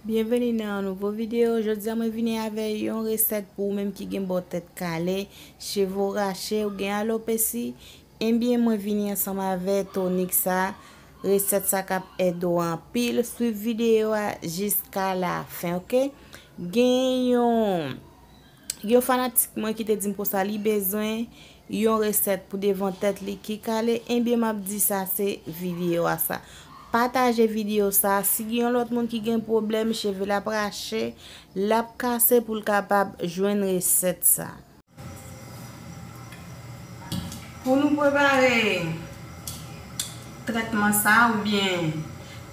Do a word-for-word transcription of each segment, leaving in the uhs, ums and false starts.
Byenveni nan yon nouvo videyo. Jodi a mwen vini avè yon resèt pou ou menm ki gen bò tèt kale, cheve w rache, ou gen alopesi. Ebyen, mwen vini ansanm avè tonik sa. Resèt sa k ap ede w anpil. Swiv videyo a jiska lafen, oke? Gen yon Yon fanatik mwen ki te di m konsa li bezwen yon resèt pou devan tèt li ki kale, ebyen m ap di sa se videyo a sa. Pataje videyo sa, si gen yon lòt moun ki gen pwoblèm, cheve l ap rache, l ap kase pou l kapab jwenn resèt sa. Pou nou prepare trètman sa oubyen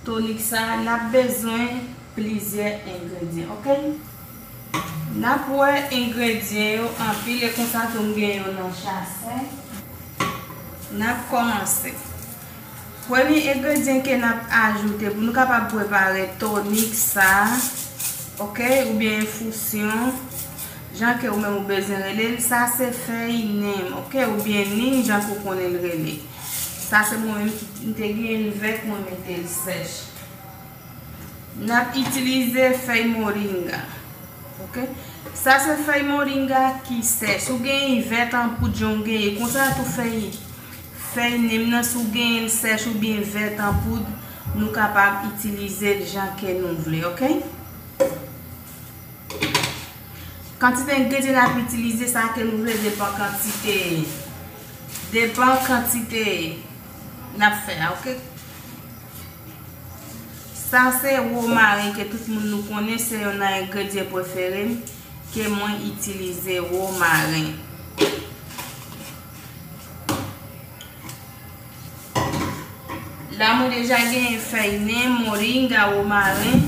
tonik sa, n ap bezwen plizyè engredyan, oke? N ap wè engredyan yo anpil, e konsa tou m gen yo nan chasè. N ap kòmanse. Premye engredyan ke n ap ajoute pou nou kapab prepare tonik sa, oke, oubyen enfisyon, jan ke ou menm ou bezwen rele l, sa se fèy nim, oke, oubyen nim, jan ke ou konnen l rele. Sa se mwen menm ki m te gen l vèt, mwen mete l sèch. N ap itilize fèy moringa, oke. Sa se fèy moringa ki sèch. Si w genyen vèt an poud, jan w genyen konsa tou fèy, fèy nim nan, si w genyen l sèch oubyen vèt an poud, nou kapab itilize l jan ke nou vle, oke. Kantite engredyan n ap itilize, sa ke nou vle, depan kantite, depan kantite n ap fè a, oke? Sa se womaren ke tout moun nou konnen, se youn nan engredyan prefere m, ke mwen itilize womaren. La mwen deja genyen fèy nim, moringa, womaren.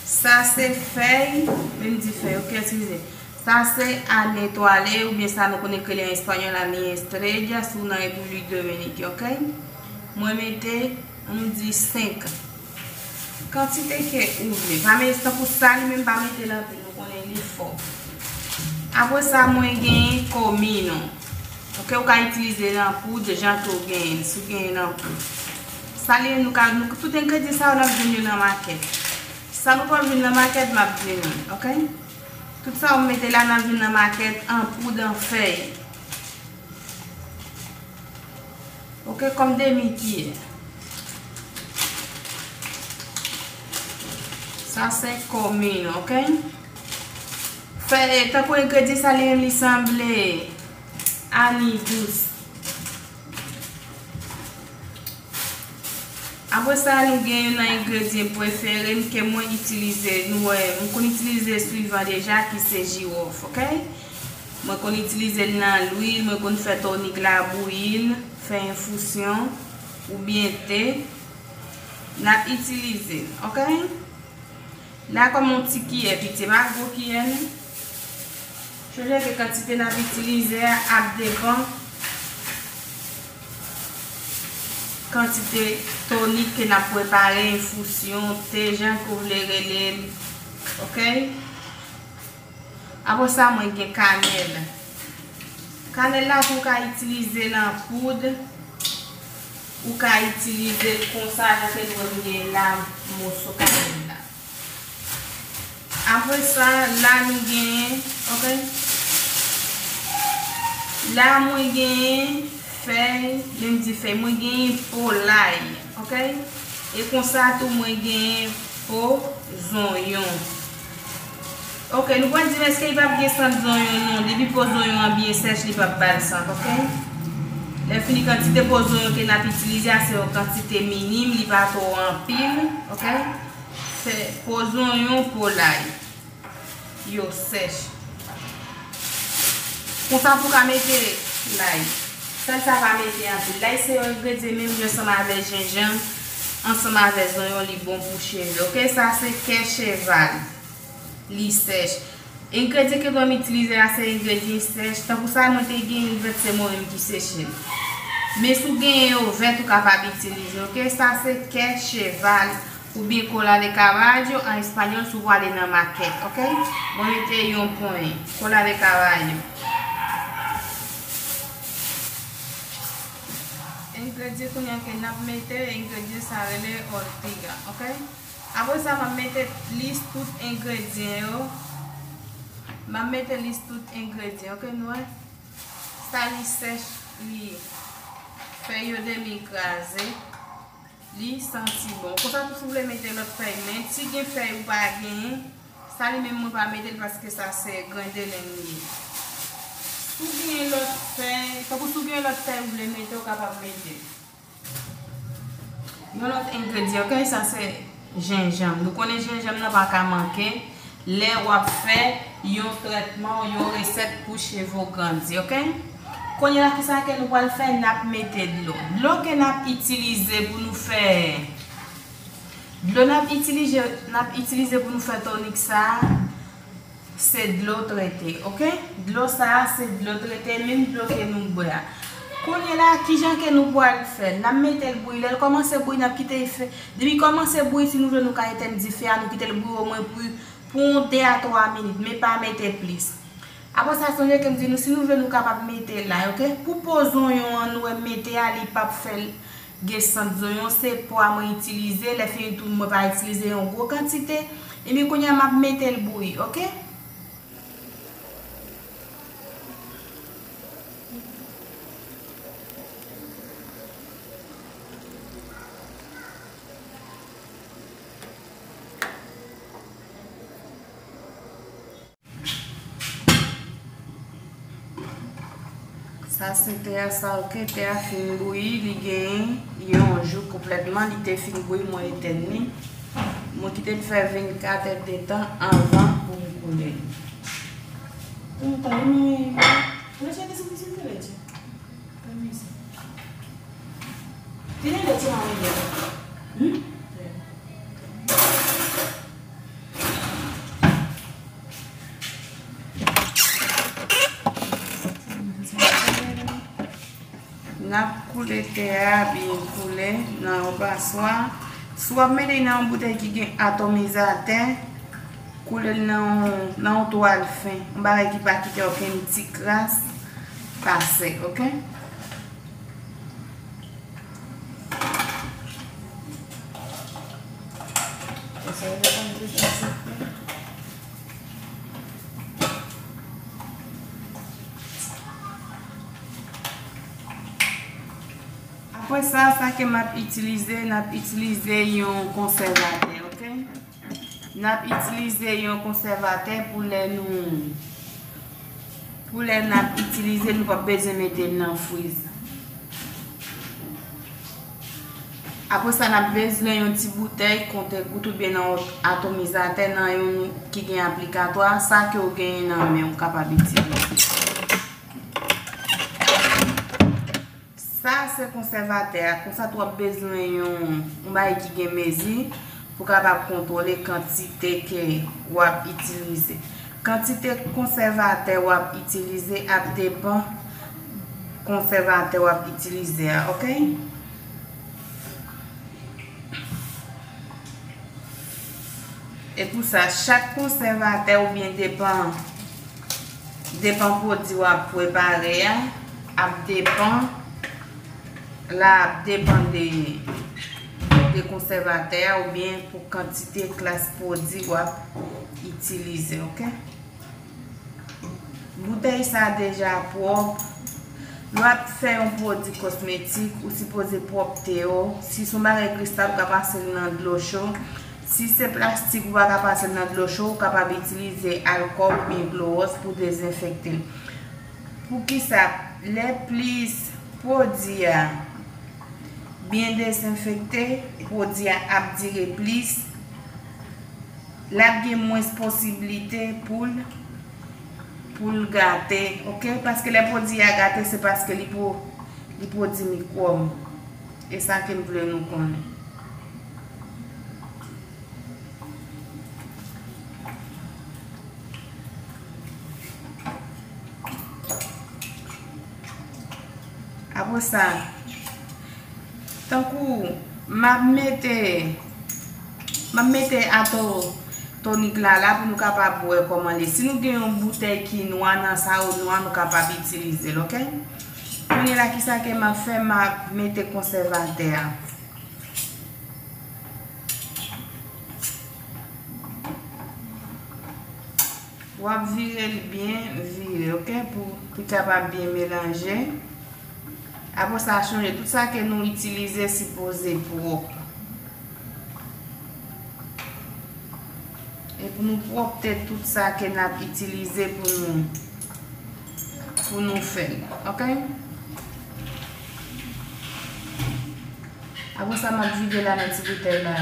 Sa se fèy, men m di fèy, oke, eskize. Sa se a netwale, oubyen sa nou konnen ke li an espanyòl, a mi estrella, si w nan Repiblik Dominik, oke? Mwen mete, nou di senk. Kantite ke ou vle. Pa mete tankou sa, li menm pa mete l anpil, nou konnen li fò. Apre sa, mwen genyen komino. Oke, ou ka itilize l an poud, jan ke ou genyen, si w genyen l an poud. Sa li, nou ka, nou, tout engredyan sa yo, n ap jwenn yo nan makèt. Sa nou p ap jwenn nan makèt, m ap di nou, oke? Tout sa ou mete la, n ap jwenn nan makèt, an poud, an fèy. Oke, kòm demi kiyè. Sa se komin, oke? Fè, tankou engredyan sa li menm li sanble ani dous. Apre sa, nou gen youn nan engredyan prefere m ke mwen itilize. Nou wè, m konn itilize swivan deja, ki se jiwòf, oke? Mwen konn itilize l nan lwil, mwen konn fè tonik la, bouyi l, fè enfisyon, oubyen te. N ap itilize l, oke? La kòm yon ti kiyè piti, pa gwo kiyè non. Sonje ke kantite n ap itilize a ap depan kantite tonik ke n ap prepare, enfisyon, te, jan ke w vle rele l. Oke? Apre sa, mwen gen kanèl. Kanèl la tou, ou ka itilize l an poud, ou ka itilize l konsa, jan ke nou wè m gen la, moso kanèl la. Apre sa, la nou genyen, oke? La mwen genyen fèy, men m di fèy, mwen genyen po lay, oke? E konsa tou mwen genyen po zonyon. Oke, nou pral di m èske li p ap gen sant zonyon non. Depi po zonyon an byen sèch, li p ap ba l sant, oke? Lè fini, kantite po zonyon ke n ap itilize a se yon kantite minim, li pa twò anpil, oke? Fè po zonyon, po lay. Yo sèch. Konsa pou ka mete lay. Sèl sa pa mete anpil. Lay se yon engredyan menm jan ansanm avè jenjanm, ansanm avè zonyon, li bon pou cheve. Oke, sa se kè cheval. Li sèch. Engredyan ke dwe m itilize a se engredyan sèch. Tankou sa mwen te gen, li vèt se mwen menm ki seche l. Men si w genyen yo vèt, ou kapab itilize. Oke, sa se kè cheval. Oubyen cola de caballo an espanyòl si w prale nan makèt, oke? Mwen mete yon ponyen cola de caballo. Engredyan kounye a ke n ap mete, engredyan sa rele ortiga, oke? Apre sa, m ap mete lis tout engredyan yo. M ap mete lis tout engredyan, ok, nou wè. Sa li sèch, li fèy yo demi kraze. Li santi bon. Konsa tou si w vle mete lòt fèy, men si gen fèy ou pa genyen, sa li menm mwen pa mete l paske sa se grendeleng li ye. Si w gen lòt fèy, tankou si w gen lòt fèy ou vle mete, ou kapab mete. Yon lòt engredyan, ok, sa se jenjanm. Nou konnen jenjanm nan pa ka manke lè w ap fè yon trètman, yon resèt pou cheve w grandi, ok? Kounye a la, kisa ke nou pral fè? N ap mete dlo. Dlo ke n ap itilize pou nou fè, dlo n ap itilize, n ap itilize pou nou fè tonik sa a, se dlo trete, ok? Dlo sa a, se dlo trete, menm dlo ke nou bwè a. Kounye a la, kijan ke nou pral fè? N ap mete l bouyi. Lè l kòmanse bouyi, n ap kite l fè. Depi l kòmanse bouyi, si nou vle, nou ka etenn dife a, nou kite l bouyi omwen pou, pou yon de a twa minit, men pa mete plis. Apre sa, sonje ke m di nou, si nou vle, nou kapab mete lay, ok? Pou po zonyon an, nou wè m mete a, li p ap fè l gen sant zonyon, se pwa mwen itilize, lè fini tou, mwen pa itilize yon gwo kantite. Epi kounye a, m ap mete l bouyi, ok? Sa se tè a, sa, ok, tè a fin bouyi, li genyen yon jou konplètman, li te fin bouyi, mwen etèn li. Mwen kite l fè vennkat èdtan anvan pou m koule l. Tene leche, tene leche, mami. Hmm? N ap koule tè a byen koule nan yon paswa. Si w ap mete l nan yon boutèy ki gen atomizatè, koule l nan yon, nan yon twal fen, yon bagay ki pa kite okenn ti kras pase, ok? Apre sa, sa ke m ap itilize, n ap itilize yon konsèvatè, ok? N ap itilize yon konsèvatè pou lè nou, pou lè n ap itilize, nou p ap bezwen mete l nan friz. Apre sa, n ap bezwen yon ti boutèy konte gout oubyen nan yon atomizatè, nan yon ki gen aplikatwa, sa ke w genyen nan men w kapab itilize. Sa se konsèvatè a. Konsa tou w ap bezwen yon, yon bagay ki gen mezi pou w kapab kontwole kantite ke w ap itilize. Kantite konsèvatè w ap itilize ap depann konsèvatè w ap itilize a, ok? E pou sa, chak konsèvatè oubyen depann, depann pwodui w ap prepare a, ap depann, la ap depann de, de konsèvatè a oubyen pou kantite klas pwodui w ap itilize, ok? Boutèy sa a deja pwòp. Lè w ap fè yon pwodui kosmetik, ou sipoze pwòpte yo. Si se yon bagay kristal, ou ka pase l nan dlo cho. Si se plastik, ou pa ka pase l nan dlo cho, ou kapab itilize alkòl oubyen klowòks pou dezenfekte l. Poukisa? Lè plis pwodui a byen dezenfekte, pwodui a ap dire plis, l ap gen mwens posiblite pou l, pou l gate, ok? Paske lè pwodui a gate, se paske li pwo-, li pwodui mikwòb. E sa ke m vle nou konnen. Apre sa, tankou m ap mete, m ap mete ato tonik la la pou nou kapab wè kòman li ye. Si nou gen yon boutèy ki nwa nan sa yo nwa, nou kapab itilize l, ok? Kounye a la, kisa ke m ap fè? M ap mete konsèvatè a. W ap vire l byen vire, oke, pou li kapab byen melanje. Apre sa, chonje, tout sa ke nou itilize sipoze pwòp. E pou nou pwòpte tout sa ke n ap itilize pou nou, pou nou fè l, oke? Apre sa, m ap vide la nan ti boutèy la.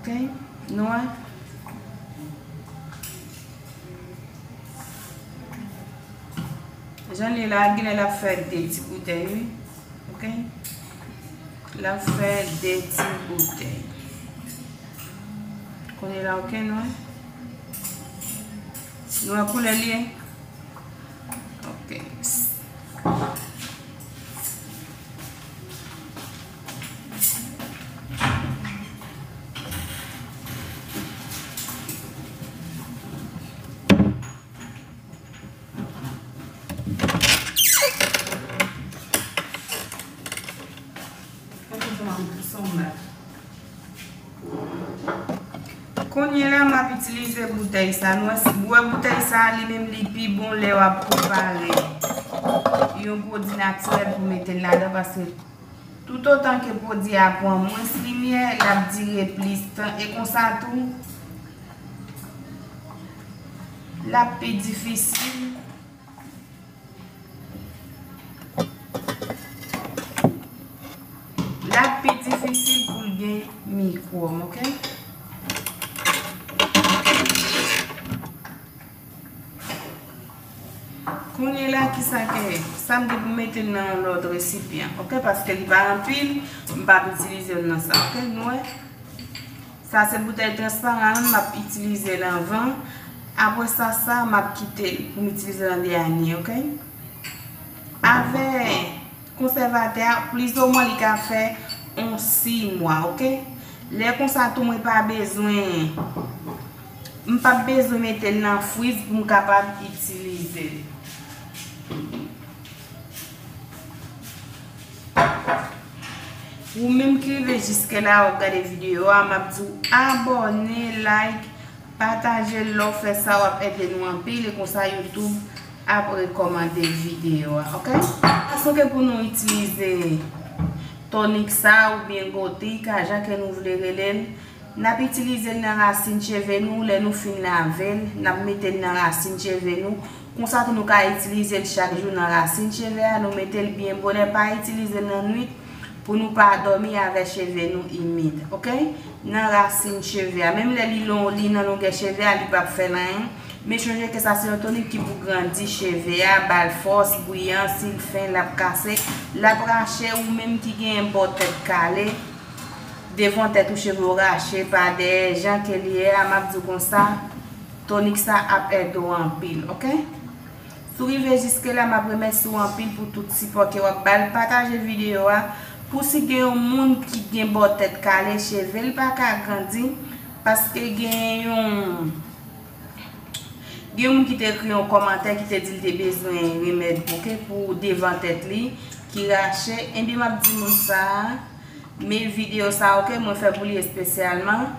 Ok, nou wè. Jan li la, genlè l ap fè de ti boutèy, wi. Ok. L ap fè de ti boutèy. Kounye la, ok, nou wè. Nou wè koulè li ye? Ok. Kounye la, m ap itilize boutèy sa. Nou wè, si, wè boutèy sa, li menm li pi bon lè w ap konpare yon pwodui natirèl pou mete l ladan, paske toutotan ke pwodui a pran mwens limyè, l ap dire plis tan. E konsa tou, l ap pi difisil. L ap pi difisil pou l gen mikwòb, ok? Kounye la, kisa ke, sa m di pou mete l nan yon lòt resipyan, ok? Paske li pa anpil, m p ap itilize l nan sa, ok? Nou wè? Sa se boutèy transparan an, m ap itilize l anvan. Apre sa, sa, m ap kite l pou m itilize l an dènye, ok? Avè konsèvatè a, plizomwen li ka fè yon sis mwa, ok? Lè konsa tou, mwen pa bezwen, m p ap bezwen mete l nan friz pou m kapab itilize l. Ou menm ki rive jiske la, w ap gade videyo a, m ap di w abòne, like, pataje l. Lè w fè sa, w ap ede nou anpil, e konsa YouTube ap rekòmande videyo a, ok? Fason ke pou nou itilize tonik sa oubyen gotik a, jan ke nou vle rele l, n ap itilize l nan rasin cheve nou. Lè nou fin lave l, n ap mete l nan rasin cheve nou. Konsa tou nou ka itilize l chak jou nan rasin cheve a. Nou mete l byen bonè, pa itilize l nan nwit pou nou pa dòmi avè cheve nou imid, ok? Nan rasin cheve a. Menm lè li lon, li nan longè cheve a, li p ap fè l anyen. Men chonje ke sa se yon tonik ki pou grandi cheve a, ba l fòs, bwiyan, si l fen, l ap kase, l ap rache, ou menm ki gen bò tèt kale. Devan tèt ou cheve w rache pa dèyè, jan ke l ye a, m ap di w konsa, tonik sa ap ede w anpil, ok? Si w rive jiske la, m ap remèsye w anpil pou tout sipò ke w ap ba l. Pataje videyo a. Pou si gen yon moun ki gen bò tèt kale, cheve l pa ka grandi, paske gen yon Gen yon moun ki te ekri yon kòmantè ki te di l te bezwen remèd, ok, pou devan tèt li ki rache. Ebyen, m ap di moun sa a, men videyo sa a, ok, mwen fè pou li espesyalman.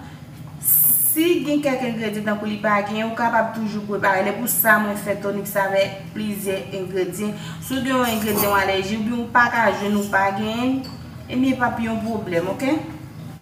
Si gen kèk engredyan tankou li pa genyen, ou kapab toujou prepare l. E pou sa, mwen fè tonik sa avèk plizyè engredyan. Si w gen yon engredyan w alèji, oubyen ou pa ka jwenn, ou pa genyen, ebyen, p ap yon pwoblèm, ok?